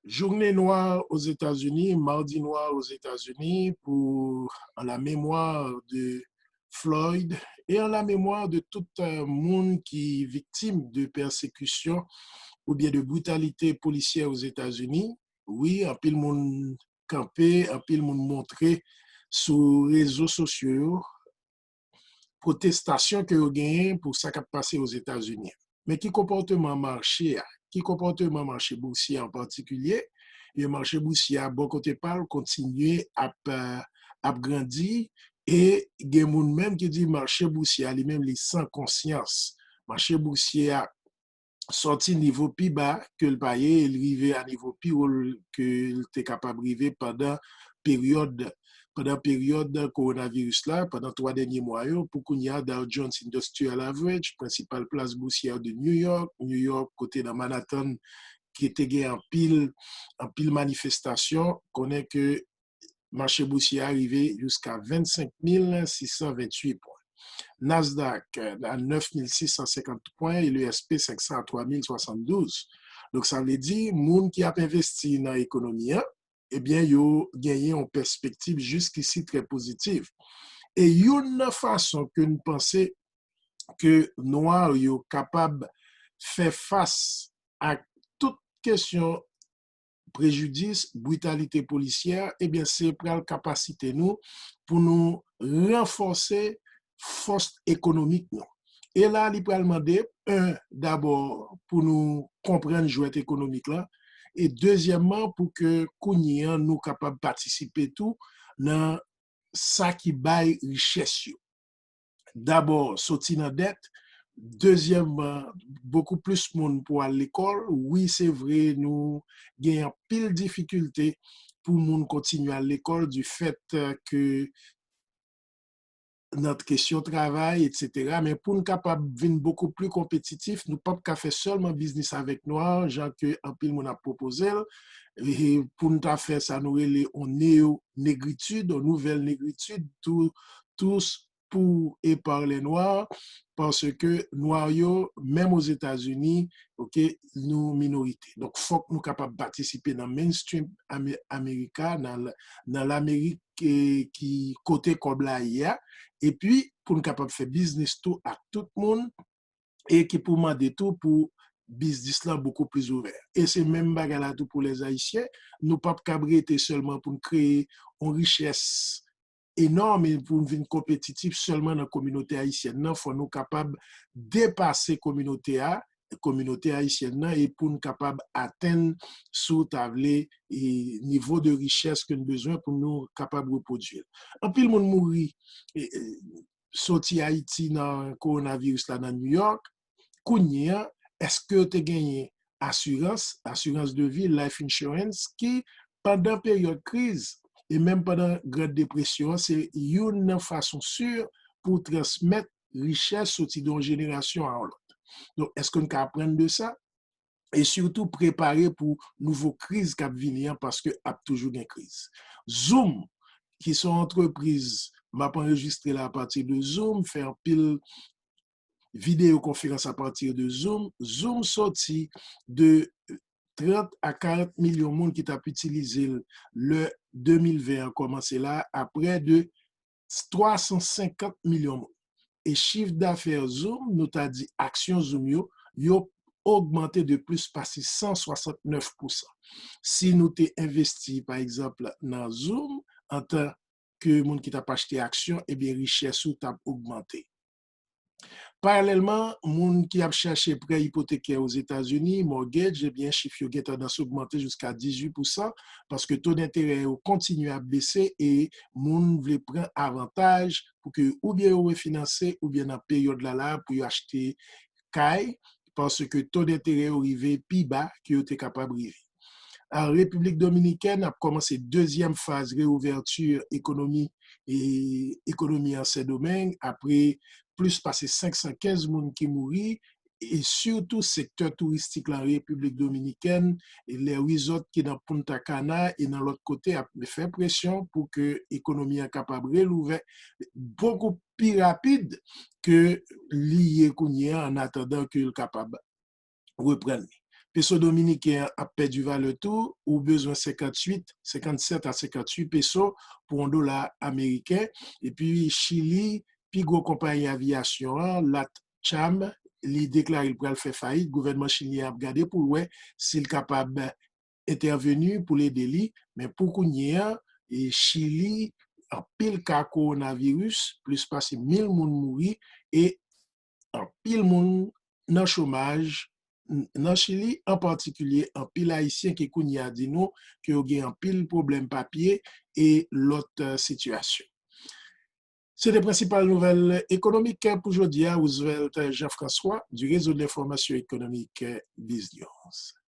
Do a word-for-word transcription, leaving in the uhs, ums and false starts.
Journée noire aux États-Unis, mardi noir aux États-Unis pour en la mémoire de Floyd et en la mémoire de tout euh, moun ki viktim de pèsekisyon oubyen de britalite polisyè Ozetazini. Wi, anpil moun kanpe, anpil moun montre sou rezo sosyo yo pwotestasyon ke yo genyen pou sa k ap pase Ozetazini. Men ki konpòteman mache a? Ki konpòteman mache bousye an patikilye? E mache bousye a bò kote pa l kontinye ap, ap grandi e gen moun menm ki di mache bousye a li menm li san konsyans. Mache bousye a sòti nivo pi ba ke l pa ye, e l rive a nivo pi wo ke l te kapab rive pandan peryòd pandan peryòd kowonaviris la, pandan twa dènye mwa yo, pou kounye a Dow Jones Industrial Average, prensipal plas bousyè de New York, New York kote nan Manhattan ki te gen anpil anpil manifestasyon, konnen ke mache bousyè a rive jiska vennsenk mil sis san venntuit pwen. Nasdaq a nèf mil sis san senkant pwen e le S P senk san a twa mil swasanndouz. Donk sa vle di moun ki ap envesti nan ekonomi an, ebyen yo genyen yon pèspektiv jiskisi trè pozitiv. E youn nan fason ke n panse ke nwa yo kapab fè fas ak tout kesyon prejidis, britalite polisyè, ebyen se pral kapasite nou pou nou ranfòse fòs ekonomik nou. E la li pral mande, en, dabò pou nou konprann jwèt ekonomik la, e dezyèmman pou ke kounye an nou kapab patisipe tou nan sa ki bay richès yo. Dabò, soti nan dèt, dezyèmman, bokou plis moun pou al lekòl. Wi, se vre, nou gen anpil difikilte pou moun kontinye al lekòl du fait ke nan kesyon travay, etsetera. Men pou n kapab vin bokou pli konpetitif, nou p ap ka fè sèlman biznis avèk nwa, jan ke anpil moun ap pwopoze l. E pou n ta fè sa, nou rele yon neo-negritid, yon nouvèl negritid, tou, tous pour et par les Noirs, paske nwa yo, menm Ozetazini, ok, nou minorite. Donk, fòk nou kapab patisipe nan mainstream America, nan, nan Lamerik ki, ki kote kòb la ye a, epi pou n kapab fè biznis tou ak tout moun, e ki pou mande tou pou biznis lan bokou plis ouvè. E se menm bagay la tou pou lèzayisyen, nou p ap kab rete sèlman pou n kreye yon richès enòm e pou n vin konpetitif sèlman nan kominote ayisyèn nan, fò nou kapab depase kominote a, kominote ayisyèn nan, e pou n kapab atenn, si w ta vle, e, nivo de richès ke n bezwen pou nou kapab repwodui l. Anpil moun mouri, e, e, soti Ayiti nan kowonaviris la nan New York, kounye a, èske yo te genyen asirans, asirans de vi, life insurance, ki pandan peryòd kriz, e menm pandan Gran Depresyon an, se youn nan fason si pou transmèt richès soti de yon jenerasyon a yon lòt. Donk, èske n ka aprann de sa? E sitou prepare pou nouvo kriz k ap vini an, paske ap toujou gen kriz. Zoom, ki se yon antrepriz, m ap anrejistre la apati de Zoom, fè anpil videyo konferans apati de Zoom. Zoom soti de trant a karant milyon moun ki t ap itilize l lè de mil ven an kòmanse la, a prè de twa san senkant milyon moun. E chif dafè Zoom, nou ta di aksyon Zoom yo, yo ogmante de plis pase san swasantnèf pousan. Si nou te envesti, pa egzanp, nan Zoom, antan ke moun ki t ap achte aksyon, ebyen, richès ou t ap ogmante. Paralèlman, moun ki ap chèche prè ipotekè Ozetazini, mortgage, ebyen, chif yo gen tandans ogmante jiska dizuit pousan, paske to denterè yo kontinye ap bese e moun vle pran avantaj pou ke oubyen yo refinanse oubyen nan peryòd la la pou yo achte kay, paske to denterè yo rive pi ba ke yo te kapab rive. Repiblik Dominikèn ap kòmanse dezyèm faz reouvèti ekonomi e ekonomi an Sendomeng apre plis pase senk san kenz moun ki mouri, e sitou sektè touristik la Repiblik Dominikèn, e lè resort ki nan Punta Cana e nan lòt kote ap fè presyon pou ke ekonomi an kapab relouvè bokou pi rapid ke li ye kounye a, an atandan ke l kapab reprann li. Peso dominiken an ap pèdi valè tou, ou bezwen senkanntuit, senkannsèt a senkanntuit peso pou yon dola ameriken. Epi Chili, pi gwo konpayi aviyasyon an, LATAM, li deklare l pral fè fayit. Gouvènman chilyen ap gade pou l wè si l kapab entèveni pou l ede li. Men pou kounye a, e Chili, anpil ka kowonaviris, plis pase mil moun mouri, e anpil moun nan chomaj nan Chili, an patikilye anpil Ayisyen ki kounye a di nou ke yo gen anpil pwoblèm papye e lòt sitiyasyon. Se te prensipal nouvèl ekonomik pou jodi a. Roosevelt Jean-François, du réseau de l'information économique Biz News.